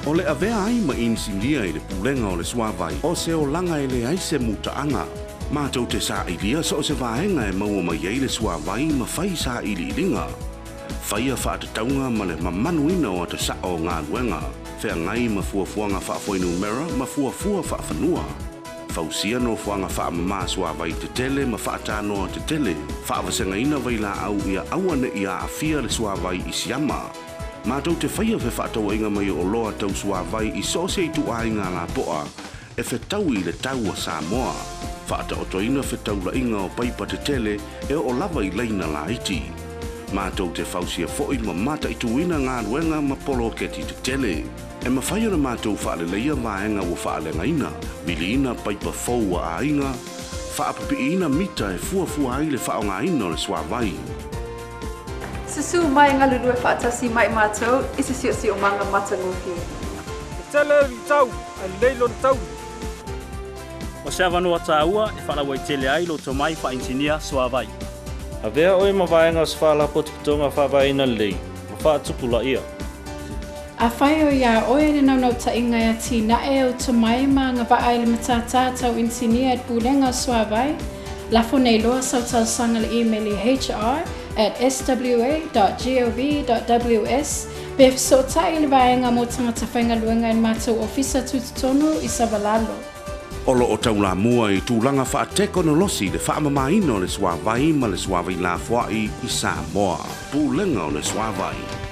O le avea ai ma inisinia i le Pulega o le Suavai o se olaga e leai se mutaaga. Matou te sailia so o se vaega e maua mai ai le suavai ma fai sailiiliga. Faia faatatauga ma le mamanuina o ata sao o galuega, feagai ma fuafuaga faafuainumera ma fuafua faafanua. Fausia nofoaga faamama suavai tetele ma faatanoa tetele, faavasegaina vailaau ia aua ne i aafia le suavai i siama. Matou te faia fefaatauaiga mai o oloa tau suavai i so o se ituaiga lapoa e fetaui i le tau a Samoa. Faataotoina fetaulaiga o paipa tetele e oo lava i laina laiti. Matou te fausia foi ma mataituina galuega ma poloketi tetele. E mafai ona matou faaleleia vaega ua faaleagaina, viliina paipa fou a aiga, faapipiiina mita e fuafua ai le faaaogaina o le suavai. Susu mai galulue faatasi mai matou i se siosiomaga matagofie. E tele le tau, ae lelei lona tauli. O se avanoa taua e faalauaitele ai lou tomai faa-inisinia suavai. Avea oe ma vaega o se Faalapotopotoga Faavaeina Lelei ma Faatupulaia. Afai o iā oe le naunautaiga e atinae ou tomai ma agavaa i le matata tau inisinia i le Pulega o Suavai, lafo nei loa sau talosaga i le imeli hr at swa dot gov dot ws pe fesootai i le vaega mo tagata faigaluega i le matou ofisa tutotonu i Savalalo. O lo o taulamua i tulaga faatekonolosi le faamamaina o le suavai ma le suavai lafoai i Samoa. Pulega o le Suavai.